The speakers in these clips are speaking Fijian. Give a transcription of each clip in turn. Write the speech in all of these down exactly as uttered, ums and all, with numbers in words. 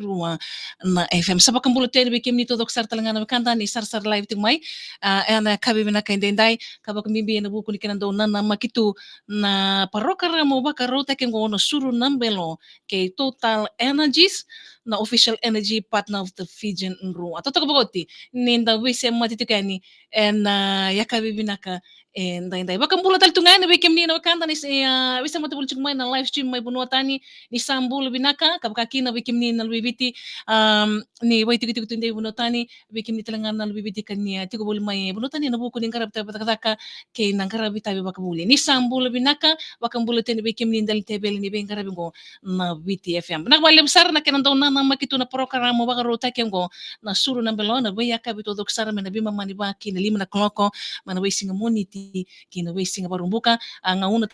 rua na F M. Sa vakabula tiko yani vei kemuni taucoko sara tale ga na wekada ni sarasara live tiko mai, ah, ena yakavi vinaka edaidai, ka vakabibi ena vuku ni kena dau nanamaki tu na parokaramu vakarautaki oqo na Suru na Belo kei Total Energies, na official energy partner of the Fijian Drua. Totoka vakaoti ni da veisemati tiko yani ena, ah, yakavi vinaka edaidai. Vakabula tale tu ga yani vei kemuni na wekada ni se, ah, veisemati voli tiko mai na live stream mai vanua tani, ni sa bula vinaka, ka vaka kina vei kemuni na luve i Viti, um, ni vaitikotiko tu dei vanua tani, vei kemuni tale ga na luve i Viti ka ni, ah, tiko voli mai vanua tani ena vuku ni qaravi itavi vakacakacaka kei na qaravi itavi vakavuli. Ni sa bula vinaka, vakabula tale vei kemuni dau teveli ni veiqaravi oqo na Viti F M. Vinaka vakalevu sara na kena dau nanamaki tu na parokaramu vakarautaki oqo na Suru na Belo, na veiyakavi taucoko sara mai na veimama ni va ki na lima na kaloko, mai na veisiga Moniti ki na veisiga Vakaraubuka, a gauna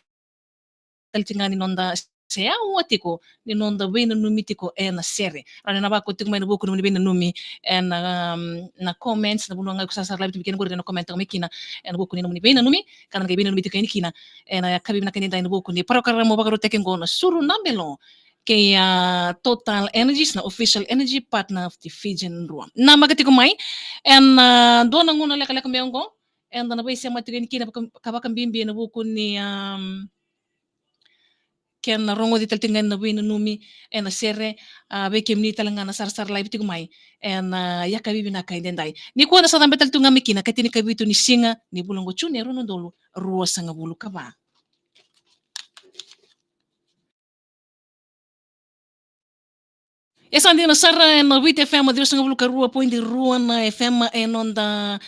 tale tiko ga ni noda se yawa tiko ni noda veinanumi tiko ena sere. Rawa ni na vako tiko mai ena vuku ni nomuni veinanumi ena, um, na comments, na vanua ga iko sarasara live tiko kina qori, na comment tiko mai kina ena vuku ni nomuni veinanumi, ka na qai veinanumi tiko yani kina ena yakavi vinaka edaidai ena vuku ni parokaramu vakarautaki oqo na Suru na Belo kei, ah, Total Energies, na official energy partner of the Fijian Drua. Namaka tiko mai ena, ah, dua na gauna lekaleka mai oqo, eda na veisemati tiko yani kina vaka-, ka vakabibi ena vuku ni, um, kena rogoci tale tiko ga na veinanumi ena sere, ah, vei kemuni tale ga na sarasara live tiko mai ena, ah, yakavi vinaka edaidai. Nikua na sa cabe tale tu ga mai kina ka tinikavitu ni siga ni vula oqo, June, e rua na udolu ruasagavulu ka va. E sa dina sara ena Viti F M ciwasagavulu ka rua poidi rua na F M, e noda,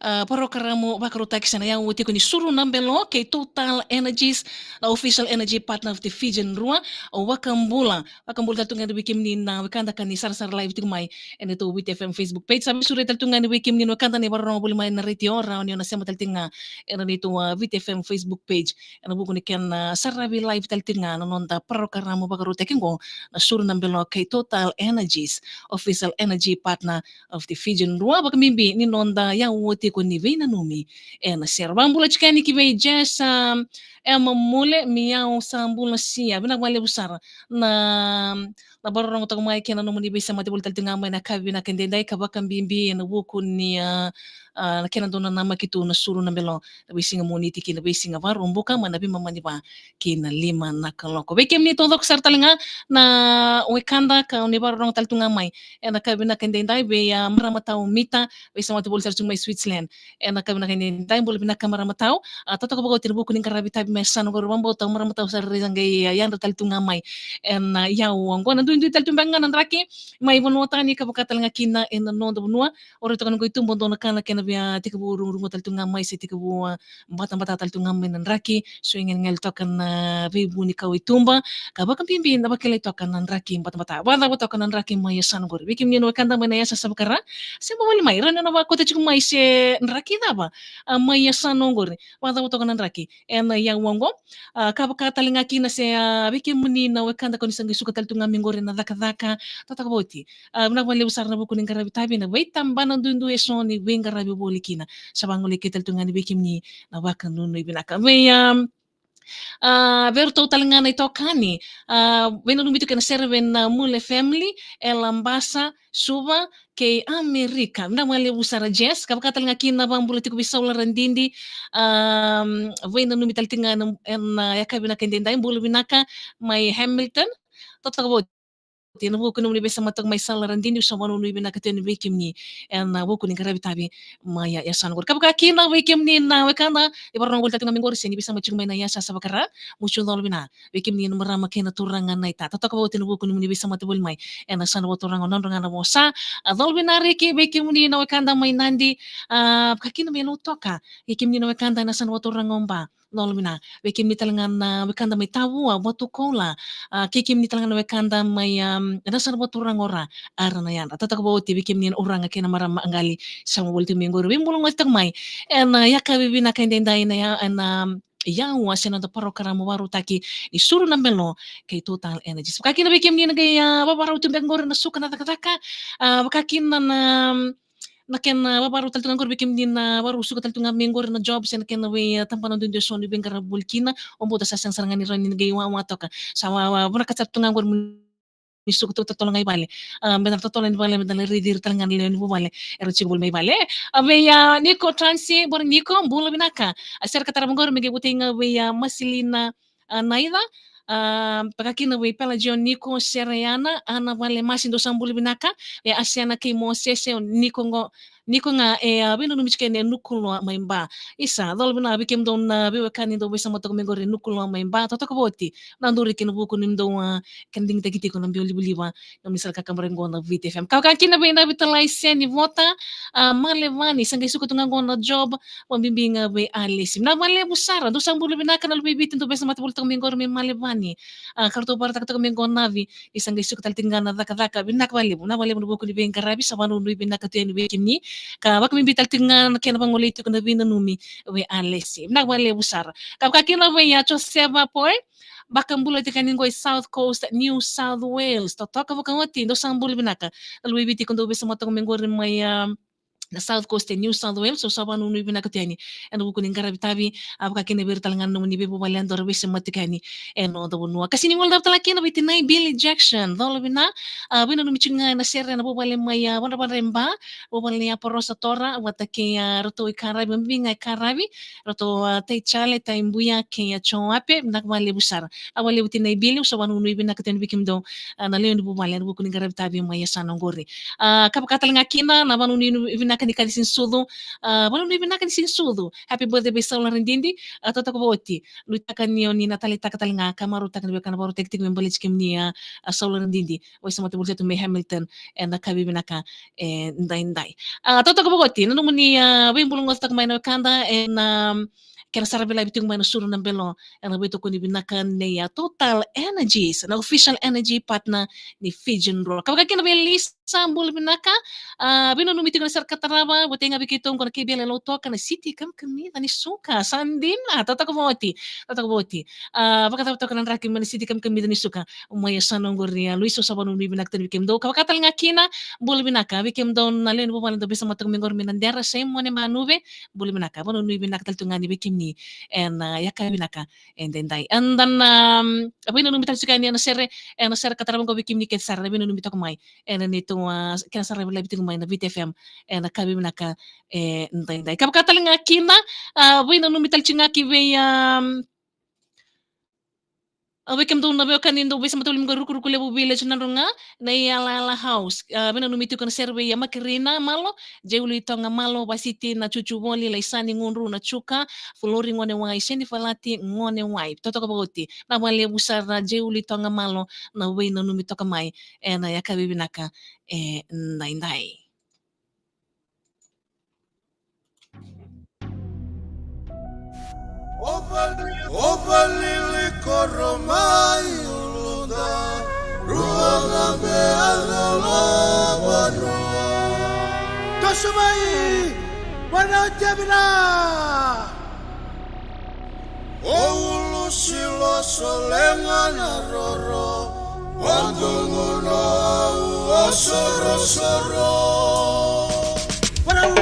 ah, parokaramu vakarautaki se na yawa tiko ni Suru na Belo kei Total Energies, na official energy partner of the Fijian Drua. Au vakabula, vakabula tale tu ga yani vei kemuni na wekada ka ni sarasara live tiko mai ena neitou Viti F M Facebook page. Sa veisureti tale tu ga yani vei kemuni na wekada ni vakarorogo voli mai na retio, rawa ni o na sema tale tiko ga ena neitou, ah, Viti F M Facebook page ena vuku ni kena, ah, saravi live tale tiko ga na noda parokaramu vakarautaki oqo na Suru na Belo kei Total Energies, official energy partner of the Fijian Drua, vakabibi ni noda yawa tiko ni veinanumi ena sere. Vakabula tiko yani ki vei Jess, um, Emma Mule, Miau Sabula Sia. Vinaka vakalevu sara na, na vakarorogo toka mai kei na nomuni veisemati voli tale tiko ga mai na yakavi vinaka edaidai, ka vakabibi ena vuku ni, ah, ah, na kena dau nanamaki tu na Suru na Belo na veisiga Moniti ki na veisiga Vakaraubuka, mai na veimama ni va ki na lima na kaloko. Vei kemuni taucoko sara tale ga na wekada ka ni vakarorogo tale tu ga mai ena yakavi vinaka edaidai, vei, ah, marama tau Mita, veisemati voli sara tu mai Switzerland ena yakavi vinaka edaidai, bula vinaka marama tau. Ah, totoka vakaoti ena vuku ni qaravi itavi mai yasana oqori, vakabauta marama tau sa rairai sa qai, ah, yadra tale tu ga mai ena, ah, yawa oqo. Na duidui tale tu beka ga na draki mai vanua tani ka vaka tale ga kina ena noda vanua. O raica toka na noqu ituba, dua na ka na kena via tekivu rugurugu tale tu ga mai se tekivu, ah, batabata tale tu ga mai na draki. So e qeleqele toka na veivunikau i tuba, ka vakabibi na vakilai toka na draki batabata. Vakacava toka na draki mai yasana oqori? Vei kemuni na wekada mai na yasa Savakara, sema voli mai, rawa ni o na vakauta tiko mai se draki cava, ah, mai yasana oqori. Vakacava toka na draki ena yawa oqo. Ah, ka vaka tale ga kina se, ah, vei kemuni na wekada ko ni sa qai suka tale tu ga mai qori na cakacaka, totoka vakaoti. Ah, vinaka vakalevu sara ena vuku ni qaravi itavi, na veitabana duidui eso ni veiqaravi voli kina. Sa vagolei kece tale tu ga yani vei kemuni na vakanuinui vinaka. Vei, um, ah, vei iratou tale ga na itokani, ah, veinanumi tiko ena sere vei na Mule family e Labasa, Suva kei Amerika. Vinaka vakalevu sara Jess, ka vaka tale ga kina na vakabula tiko vei Saula Radidi, um, veinanumi tale tiko ga ena, ena yakavi vinaka edaidai, bula vinaka mai Hamilton. Totoka vakaoti ena vuku ni nomuni veisemati toka mai Saula Radidi, au sa vakanuinui vinaka tu yani vei kemuni ena vuku ni qaravi itavi mai ya, yasana oqori. Ka vaka kina vei kemuni na wekada ni vakarorogo voli tale tu ga mai qori se ni veisemati tiko mai na yasa Savakara, musu colo vina. Vei kemuni na marama kei na turaga na ita, totoka vakaoti ena vuku ni nomuni veisemati voli mai ena yasana vakaturaga o Nadroga Navosa. Ah, colo vina reki vei kemuni na wekada mai Nadi, ah, vaka kina mai Lautoka. Vei kemuni na wekada ena yasana vakaturaga o Ba, colo vina. Vei kemuni tale ga na wekada mai Tavua, Vatukoula, ah, kei kemuni tale ga na wekada mai, um, ena yasana vakaturaga o Ra, Ra na Yadra. Totoka vakaoti vei kemuni na uraga kei na marama qali, sema voli tu mai qori, veibulugoti toka mai ena yakavi vinaka edaidai ena ya-, ena, um, yawa se noda parokaramu vakarautaki ni Suru na Belo kei Total Energies. Vaka kina vei kemuni na qai, ah, vavarau tu beka qori na suka na cakacaka, ah, vaka kina na, na kena vavarau tale tu ga qori vei kemuni na vakarau suka tale tu ga mai qori na job se na kena vei, ah, tabana duidui eso ni veiqaravi voli kina. Au vakabauta sa sega sara ga ni rawa ni qai wawa toka. Sa wa, wa, vinaka sara tu ga qori mo ni suka totolo ga i vale. A, me da totolo ni vale, me da na raici ira tale ga na lewe ni vuvale era tiko voli mai vale. A, vei, a, Niko Transi, bora Niko, bula vinaka. A, sere ka tarava qori me qai votei ga vei, a, Masilina, a, Naica. A, vaka kina vei Pelagion Niko, Sereyana, Ana Vale Masi, dou sa bula vinaka. E, Asiana kei Mosese, o Niko qo, Niko ga e, a, veinanumi tiko yani e Nukuloa mai Ba. Isa, cola vinaka vei kemudou na veiwekani dou veisamata tiko mai qori e Nukuloa mai Ba. Totoka voti. Na duri kina vuku ni dou, a, kena digitaki tiko na biu livaliva. Nomuni sara kakabara qo na Viti F M. Ka vaka kina vei Navi Talai Seni Vota, a, Malevani, sa qai suka tu ga qo na job, vakabibi ga vei Alesi. Vinaka vakalevu sara, dou sa bula vinaka na luve i Viti, dou veisamata voli toka mai qori mai Malevani. A, ka ratou vakaraitaka toka mai qo Navi, ni sa qai suka tale tiko ga na cakacaka, vinaka vakalevu, vinaka vakalevu na vuku ni veiqaravi, sa vakanuinui vinaka tu yani vei kemuni. Ka vakabibi tale tiko ga na kena vagolei tiko na veinanumi vei Alesi. Vinaka vakalevu sara. Ka vaka kina vei, a, Joseva Poi, vakabula tiko yani qo i South Coast, New South Wales. Totoka vakaoti, dou sa bula vinaka. Na luve i Viti ko dou veisamata tiko mai qori mai, a, na South Coast e New South Wales, au sa vakanuinui vinaka tu yani ena vuku ni qaravi tavi, a, vaka kina vei ira tale ga na nomuni veivuvale, dou ra veisamata tiko yani ena noda vanua. Ka sega ni guilecavi tale ga kina vei tinai Billy Jackson, cola vina, a, veinanumi tiko ga ena sere ena vuvale mai, a, Vadravadra e Ba, vuvale ni Aporosa Tora, vata kei, a, ratou i Karavi, vakabibi ga i Karavi, ratou, a, Tai Jale, Tai Buya kei, a, Joape, vinaka vakalevu sara. A, vakalevu tinai Billy, au sa vakanuinui vinaka tu yani vei kemudou, a, na lewe ni vuvale ena vuku ni qaravi tavi mai yasana oqori. A, ka vaka tale ga kina na vakanuinui vinaka ni ka ni siga ni sucu, a, vakanuinui vinaka ni siga ni sucu. Happy birthday vei Saula Radidi, a, totoka vakaoti. Nuitaka ni o ni na taleitaka tale ga, ka marautaka ni vei ka na vakarautaki tiko me baleti kemuni, a, a, Saula Radidi. Veisamata voli tu mai Hamilton ena ka vivinaka edaidai. A, totoka vakaoti na nomuni, a, veibulagocotaka mai na wekada ena, a, kena saravi live tiko mai na Suru na Belo, ena veitokoni vinaka nei, a, Total Energies, na official energy partner ni Fijian Rock. Ka vaka kina vei Lisa, bula vinaka. A, veinanumi tiko na sere ka tarava, votei ga vei keitou qo na K B L e Lautoka, na siti kamikamica ni suka. Sa dina, totoka vakaoti, totoka vakaoti. A, vakacava toka na draki mai na siti kamikamica ni suka mai yasana oqori, a, Luisa, au sa vakanuinui vinaka tu yani vei kemudou. Ka vaka tale ga kina, bula vinaka vei kemudou na lewe ni vuvale dou veisamata tiko mai qori mai Nadera, Simone Manuve, bula vinaka, vakanuinui vinaka tale tu ga yani vei kemuni ena, a, yakavi vinaka edaidai. And then, um, veinanumi tale tiko yani ena sere, ena sere ka tarava qo vei kemuni kece sara na veinanumi toka mai ena neitou, a, kena saravi live tiko mai na Viti F M ena ka vivinaka edaidai. Ka vaka tale ga kina, a, veinanumi tale tiko ga ki vei, um, a, vei kemudou na veiwekani dou veisamata voli mai qo Rukuruku Levu Village, Nadroga, na Yalayala House. A, veinanumi tiko na sere vei, a, Makirina Malo, Jeuli Toga Malo, Vasiti na Cucu Voli, Laisani Gudru na Cuka, Fulori Gonewai, Seni Falati Gonewai. Totoka vakaoti. Vinaka vakalevu sara Jeuli Toga Malo na veinanumi toka mai ena yakavi vinaka edaidai. Ovalili koro mai uluda, rua ga me a cala vanua. Toso mai, vana o Jevina. O ulu silo solega na roro, o dugu no au o sorosoro. Varau,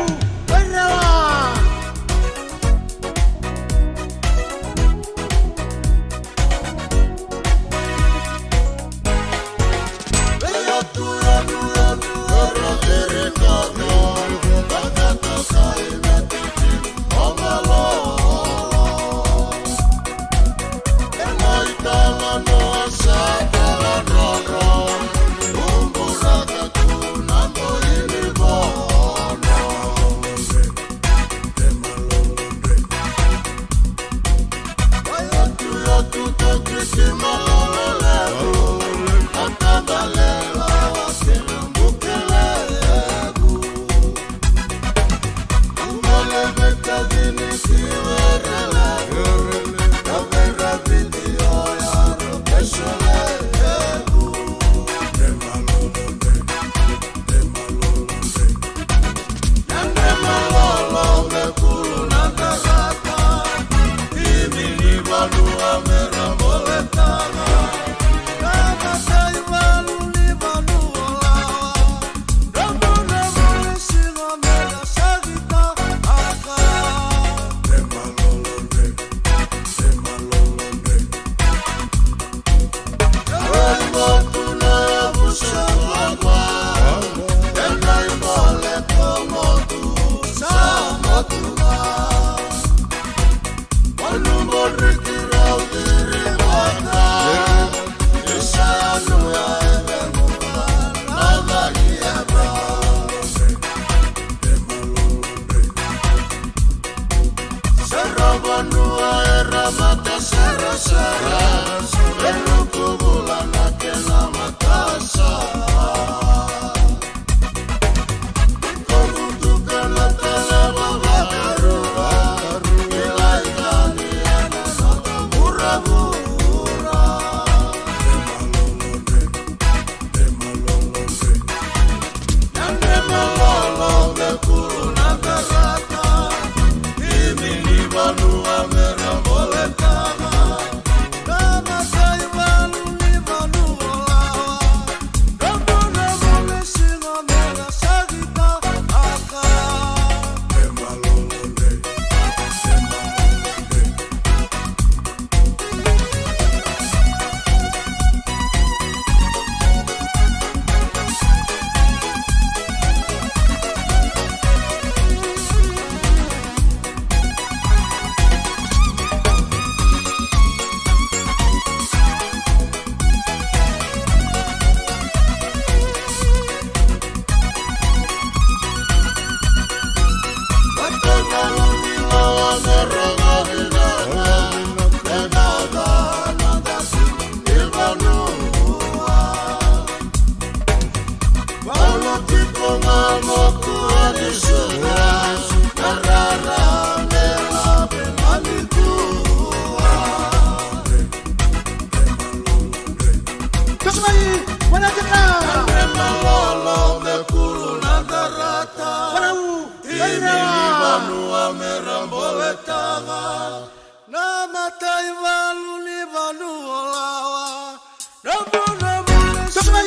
vairela. Toka mai, wala teka. Ena lolo me kulu na darata. Wala u, imi ni vanua me ra boletaka. Na mataivalu ni vanua lawa. Toka mai,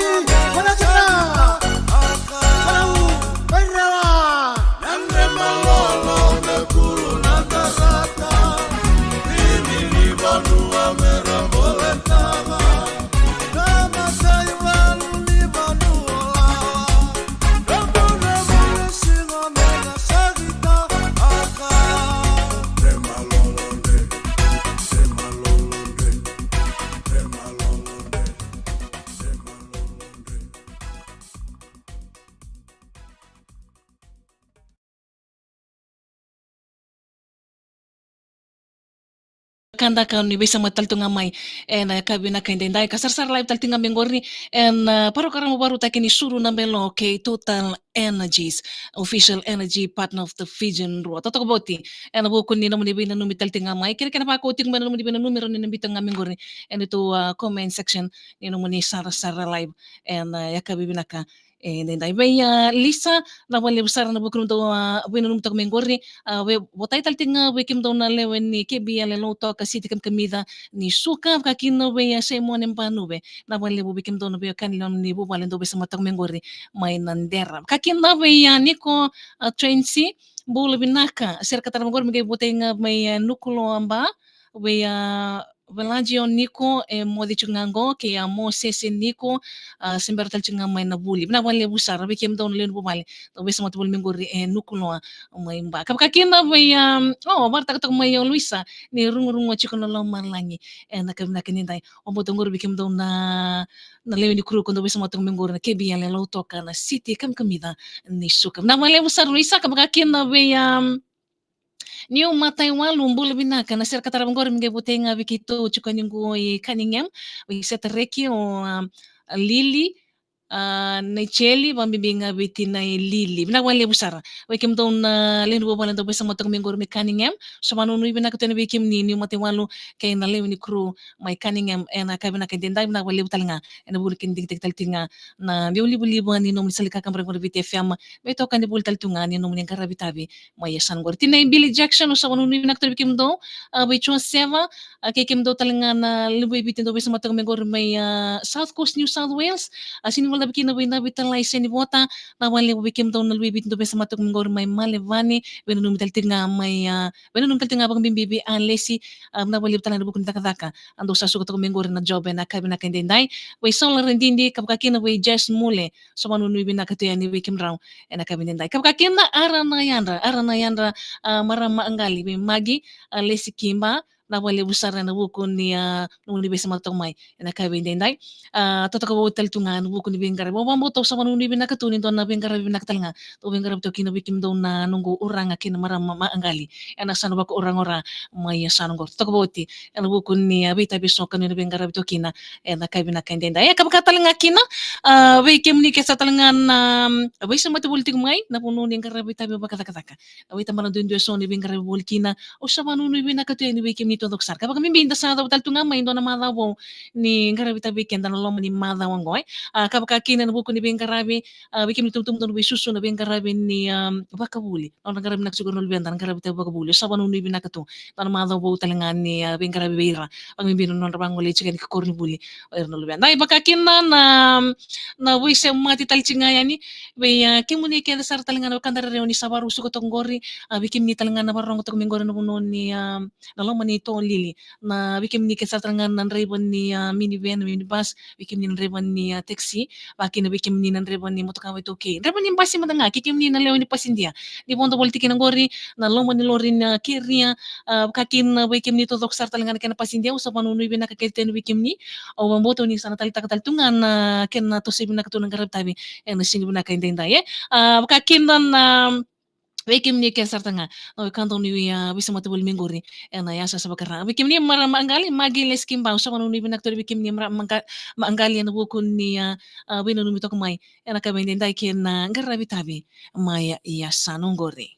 wala teka. Wala u, wala u. Ena lolo me kulu na darata. Imi ni vanua me ra boletaka. Ka da ka ni veisama tale tu ga mai ena yakavi vinaka edaidai, ka sarasara live tale tu ga mai qori ena, ah, parokaramu vakarautaki ni Suru na Belo kei Total Energies, official energy partner of the Fijian Drua. Totoka voti ena vuku ni nomuni veinanumi tale tu ga mai. Kena, kena vakau tiko mai na nomuni veinanumi, rawa ni na biuta ga mai qori ena tou, ah, comment section ni nomuni sarasara live ena, ah, yakavi vinaka edaidai. Vei, ah, Lisa, vinaka vakalevu sara ena vuku ni nomudou, ah, veinanumi toka mai qori. Ah, vei, votai tale tu ga vei kemudou na lewe ni K B L e Lautoka, Siti Kamikamica ni Suka, vakakina vei, ah, Simone Banuve. Vinaka vakalevu vei kemudou na veiwekani lewe ni vuvale dou veisama toka mai qori mai Nadera. Vakakina vei, ah, Niko, ah, Tracy, bula vinaka. Sere ka tara mai qori me qai votai ga mai, ah, Nukuloa Ba. Vei, ah, Veladio Niko, e moce tu ga qo, kei, ah, Mosese Niko, ah, se bera tale tu ga mai Navuli. Vinaka vakalevu sara vei kemudou na lewe ni vuvale dou veisama tu voli mai qori e Nukuloa mai Ba. Ka vakakina vei, ah, o, vakaraitaka toka mai o Luisa ni rugurugua tiko na lomalagi ena yakavi vinaka edaidai. O, bula toka qori vei kemudou na, na lewe ni kuru ko dou veisama toka mai qori na K B L e Lautoka, na Siti Kamikamica ni Suka. Vinaka vakalevu sara Luisa. Ka vakakina vei, ah, Niu Mataivalu, bula vinaka. Na sere ka tara mai qori me qai votai ga vei keitou tiko yani qo i Cunningham, vei Setareki, o, ah, Lili, ah, Naicheli, vakabibi ga vei tinai Lili. Vinaka vakalevu sara vei kemudou na lewe ni vuvale dou veisama toka mai qori mai Cunningham. Sa vakanuinui vinaka tu yani vei kemuni Niu Mataivalu kei na lewe ni kuru mai Cunningham ena yakavi vinaka edaidai. Vinaka vakalevu tale ga ena vuku ni kena digitaki tale tu ga na veilivaliva ni nomuni sala ni kakaburaki qori Viti F M, me itokani voli tale tu ga ni nomuni qaravi tavi mai yasana qori. Tinai Billy Jackson, au sa vakanuinui vinaka tu yani vei kemudou, ah, vei Joseva, ah, kei kemudou tale ga na luve i Viti dou veisama toka mai qori mai, ah, South Coast New South Wales. Ah, sega ni guilecavi kina vei Navitalai Senivota, vinaka vakalevu vei kemudou na luve i Viti dou veisama toka mai qori mai Melbourne, veinanumi tale tu ga mai, ah, veinanumi tale tu ga vakabibi vei Alesi, ah, vinaka vakalevu tale ena vuku ni cakacaka a dou sa suka toka mai qori na job ena yakavi vinaka edaidai. Vei Saula Radidi, ka vakakina vei Jess Mule, sa vakanuinui vinaka tu yani vei kemudrau ena yakavi edaidai. Ka vakakina Ara na Yadra, Ara na Yadra, ah, marama Aqali, vei Magi, Alesi Kiba, vinaka vakalevu sara ena vuku ni, ah, nomuni veisama toka mai ena yakavi edaidai. Ah, totoka vou tale tu ga ena vuku ni veiqaravi. Au vakabauta au sa vakanuinui vinaka tu ni dua na veiqaravi vinaka tale ga dou veiqaravi toka kina vei kemudou na noqu uraga kei na marama Aqali ena yasana vakauraga o Ra mai yasana qori. Totoka vou oti ena vuku ni, ah, veitavi eso ka ni na veiqaravi toka kina ena yakavi vinaka edaidai. E, ka vaka tale ga kina, ah, vei kemuni kece tale ga na, mm, veisemati voli tiko mai na vanua ni qaravi tavi vakacakacaka. Na veitabana duidui eso ni veiqaravi voli kina, au sa vakanuinui vinaka tu yani vei kemuni taucoko sara. Ka vakabibi ni da sa yacova tale tu ga mai e dua na macawa vou ni qaravi tavi vei keda ena loma ni macawa oqo, e. Ah, ka vaka kina ena vuku ni veiqaravi, ah, vei kemuni itubutubu dou veisusu ena veiqaravi ni, ah, vakavuli. Nodra qaravi vinaka tiko na luveda ena qaravi tavi vakavuli. Au sa vakanuinui vinaka tu. Dua na macawa vou tale ga ni, ah, veiqaravi vei ira, vakabibi na nodra vagolei tiko yani ki koronivuli o ira na luveda. E, vaka kina na, na veisemati tale tiko ga yani vei, ah, kemuni kece sara tale ga na wekada rerevaki ni sa vakarau suka toka qori, ah, vei kemuni tale ga na vakarorogo toka mai qori ena vanua ni, ah, na loma ni Tolili. Na vei kemuni kece sara tale ga na draiva ni, ah, minivan, minibus, vei kemuni na draiva ni, ah, taxi, vaka kina vei kemuni na draiva ni motoka vakaitaukei, draiva ni basi mada ga, kei kemuni na lewe ni pasidia ni vodo voli tiko kina qori na loma ni lori na keria, ah, vaka kina vei kemuni taucoko sara tale ga na kena pasidia, au sa vakanuinui vinaka kece tu yani vei kemuni. Au vakabauta ni sa na taleitaka tale tu ga na kena toso vinaka tu na qaravi tavi ena siga vinaka edaidai, e. Ah, vaka kina na vei kemuni kece sara tale ga na wekada ni, ah, veisemati voli mai qori ena yasayasa vaka-Ra. Vei kemuni marama Aqali, Magi, Alesi Kiba, au sa vakanuinui vinaka tu yani vei kemuni marama Aqali ena vuku ni, ah, ah, veinanumi toka mai ena yakavi edaidai kei na qaravi tavi mai yasana oqori.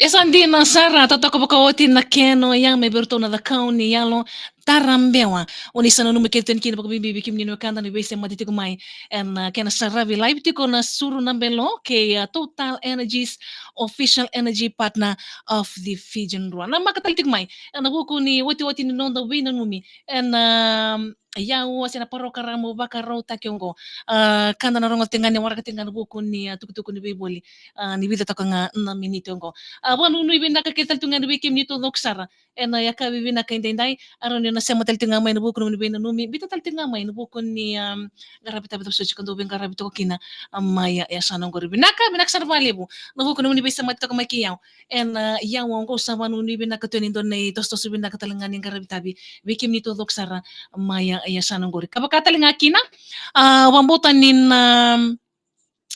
E sa dina sara, totoka vakaoti na kena oya me vei iratou na cakau ni yalo tarabewa. O ni sa nanuma kece tiko ni kina vakabibi vei kemuni na wekada ni veisemati tiko mai ena, ah, kena saravi live tiko na Suru na Belo kei, ah, Total Energies, official energy partner of the Fijian Rua. Na maka tale tiko mai ena vuku ni otioti ni noda veinanumi ena, ah, iyau se na parokaramu vakarautaki oqo. Ah, ka da na rogoca tiko ga ni waraka tiko ga na vuku ni, ah, tukutuku ni veivoli, ah, ni vica toka ga na miniti oqo. Ah, vanuinui vinaka kece tale tu ga ni vei kemuni taucoko sara ena yakavi vinaka edaidai. Aro ni na sema tale tu ga mai na vuku ni veinanumi, biuta tale tu ga mai na vuku ni, ah, qaravi tavi tausoji ka dau veiqaravi toka kina, ah, mai, ah, yasana oqori. Vinaka, vinaka sara vakalevu na vuku ni veisemati toka mai kei au ena, ah, iyau oqo. Sa vanuinui vinaka tu yani dua na itosotoso vinaka tale ga ni qaravi tavi vei kemuni taucoko sara mai, ah, yasana oqori. Ka vaka tale ga kina, ah, vabauta ni na, ah,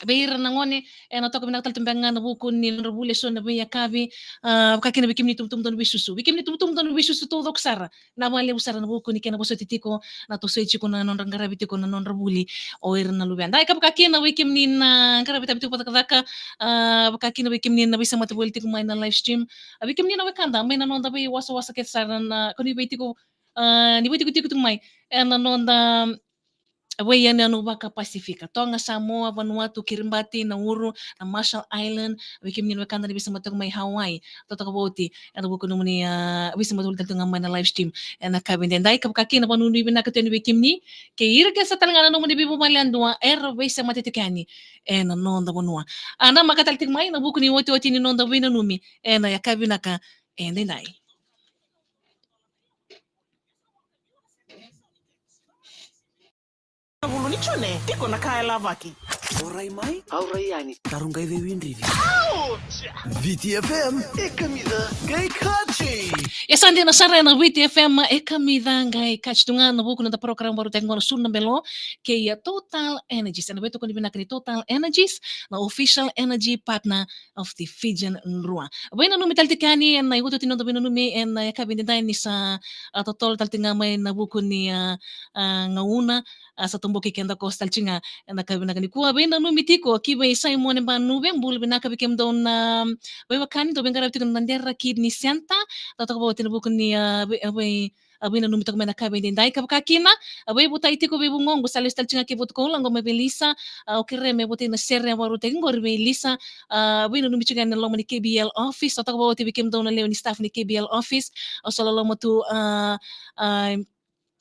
vei ira na gone ena toka vinaka tale tu beka ga na vuku ni nodra vuli eso na veiyakavi, ah, vaka kina vei kemuni tubutubu donu veisusu. Vei kemuni tubutubu donu veisusu taucoko sara, vinaka vakalevu sara na vuku ni kena vosoti tiko, na tosoi tiko na nodra qaravi tiko na nodra vuli o ira na luveda. Ka vaka kina vei kemuni na qaravi tavi tiko vakacakacaka, ah, vaka kina vei kemuni na veisemati voli tiko mai na live stream. Ah, vei kemuni na wekada mai na noda veiwasawasa kece sara na, ko ni vei tiko, ah, ni veitikotiko tiko mai ena noda veiyanuyanu vaka-Pasifika, Toga, Samoa, Vanuatu, Kiribati, Nauru, na Marshall Island, vei kemuni na wekada ni veisemati toka mai Hawaii, totoka vakaoti ena vuku ni nomuni, ah, veisemati voli tale tu ga mai na live stream ena yakavi edaidai. Ka vaka kina vanuinui vinaka tu yani vei kemuni kei ira kece tale ga na nomuni veivuvale yadua era veisemati tiko yani ena noda vanua. Ah, na maka tale tiko mai na vuku ni otioti ni noda veinanumi ena yakavi vinaka edaidai. Vulu ni June, tiko na ka e lavaki. Orai mai, aurai yani. Taru qai veiwidrivi. Ouch! Viti F M, e kamica qai kaci. E sa dina sara ena Viti F M, e kamica qai kaci tu ga na vuku ni noda program varautaki qo na Suru na Belo kei, ah, Total Energies. Ena veitokoni vinaka ni Total Energies, na official energy partner of the Fijian Rua. Veinanumi tale tiko yani ena iotioti ni noda veinanumi ena yakavi edaidai ni sa, ah, totolo tale tiko ga mai na vuku ni, ah, ah, gauna, ah, sa toboki keda koso tale tiko ga ena yakavi vinaka nikua. Veinanumi tiko ki vei Simone Banuve, bula vinaka vei kemudou na veiwekani dou veiqaravi tiko na Dera Kidney Center. Totoka vakaoti ena vuku ni, ah, vei, ah, vei a veinanumi toka mai na yakavi edaidai. Ka vaka kina a veivotai tiko vei vugoqu, sa lesu tale tiko ga ki Vatukoula qo mai vei Lisa. Ah, au kerea me votai na sere a varautaki qori vei Lisa. Ah, veinanumi tiko yani na loma ni K B L office. Totoka vakaoti vei kemudou na lewe ni staff ni K B L office. Au sa loloma tu, ah, ah,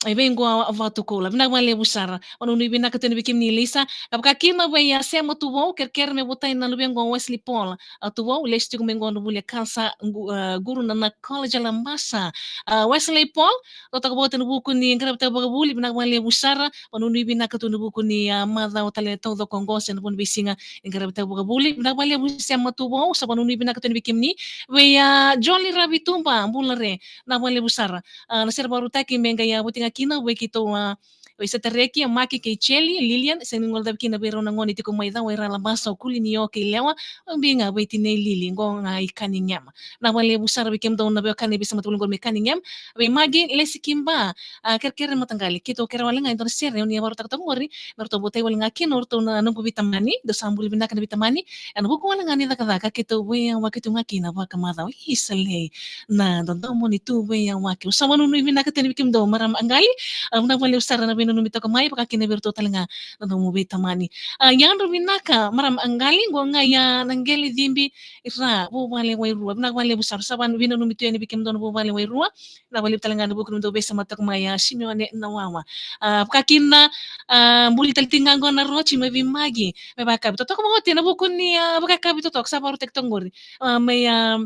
e vei qo a Vatukoula. Vinaka vakalevu sara. Vanuinui vinaka tu yani vei kemuni Lisa. Ka vaka kina vei a Sema Tuvou, kerekere me votai na luvena qo Wesley Paul. A Tuvou, lesu tiko mai qo na vuli a Khalsa Gu-, ah, Guru Nanak College Labasa. Ah, Wesley Paul, totoka vakaoti ena vuku ni qaravi tavi vakavuli, vinaka vakalevu sara. Vanuinui vinaka tu ena vuku ni, ah, macawa tale taucoko qo se na vuni veisiga ni qaravi tavi vakavuli. Vinaka vakalevu Sema Tuvou, sa vanuinui vinaka tu yani vei kemuni. Vei a Jolly Ravituba, bula re, vinaka vakalevu sara. Ah, na sere vakarautaki me qai a voti ga kina vei keitou, ah, vei Setareki, a Maki kei Jeli, Lilian, sega ni guilecavi kina vei rau na gone tiko mai Cau, o ira Labasa, o Kuli, Nio kei Lewa, o bi ga vei tinei Lili, qo ga i Cunningham. Vinaka vakalevu sara vei kemudou na veiwekani veisemati voli qori mai Cunningham. Vei Magi Lesi Kiba, ah, kerekere mataqali, keitou kerea wale ga e dua na sere o ni a varautaka toka qori me ratou votai wale ga kina o ratou na noqu veitamani. Dou sa bula vinaka na veitamani. Ena vuku wale ga ni cakacaka keitou veiyawaki tu ga kina vakamacawa. Isa lei, na dodomo ni tu veiyawaki. Au sa vanuinui vinaka tu yani vei kemudou marama qali. Ah, vinaka vakalevu sara na veinanumi toka mai, vaka kina vei iratou tale ga na nomu veitamani. Ah, yadra vinaka marama qali, qo ga i a Naqele Cibi Ra, vuvale Wairua. Vinaka vakalevu sara, sa veinanumi tu yani vei kemudou na vuvale Wairua. Vinaka vakalevu tale ga ena vuku ni nomudou veisemati toka mai, ah, Simeone Nawawa. Ah, vaka kina, ah, buli tale tiko ga qo na Roji mai vei Magi me vakayakavi. Totoka vakaoti ena vuku ni, ah, vakayakavi totoka sa varautaki toka qori. Ah, mai, ah,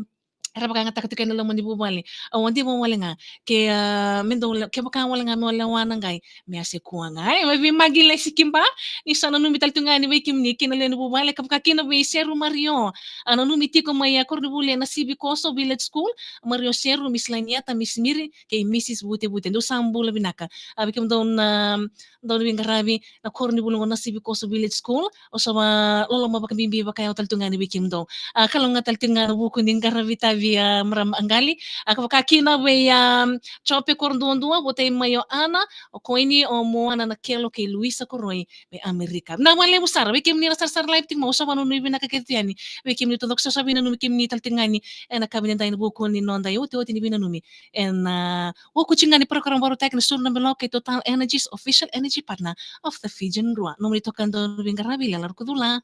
Era vakayagataka tiko ena loma ni vuvale. Au a diva wale ga. Ke, a, me dou le-, kevaka wale ga me o lewa na qai, me a se kua ga. E, me veimagi lesi kiba. Ni sa nanumi tale tu ga ni vei kemuni kei na lewe ni vuvale, ka vaka kina vei Seru Mario. A nanumi tiko mai a koronivuli e Nasivikoso Village School. Mario Seru, Miss Lainiata, Miss Miri, kei Missus Vutevute. Dou sa bula vinaka. A, vei kemudou na, dou na veiqaravi na koronivuli qo Nasivikoso Village School. Au sa vakaloloma vakabibi vakayawa tale tu ga ni vei kemudou. A, kalougata tale tu ga na vuku ni qaravi tavi, a, marama qali. A, ka vaka kina vei, a, Jope Koroduadua, votei mai o Ana, o Koini, o Moana Nakelo kei Luisa Koroi, mai Amerika. Na vakalevu sara, vei kemuni na sarasara live tiko mai, au sa vanuinui vinaka kece tu yani. Vei kemuni taucoko sa, sa veinanumi kemuni tale tu ga ni ena ka vinaka ni vuku ni noda iotioti ni veinanumi. Ena, a, vuku tiko ga ni program vakarautaki na Suru na Belo kei Total Energies, official energy partner of the Fijian Drua. Nomuni toka dau veiqaravi, Lela Rukucula.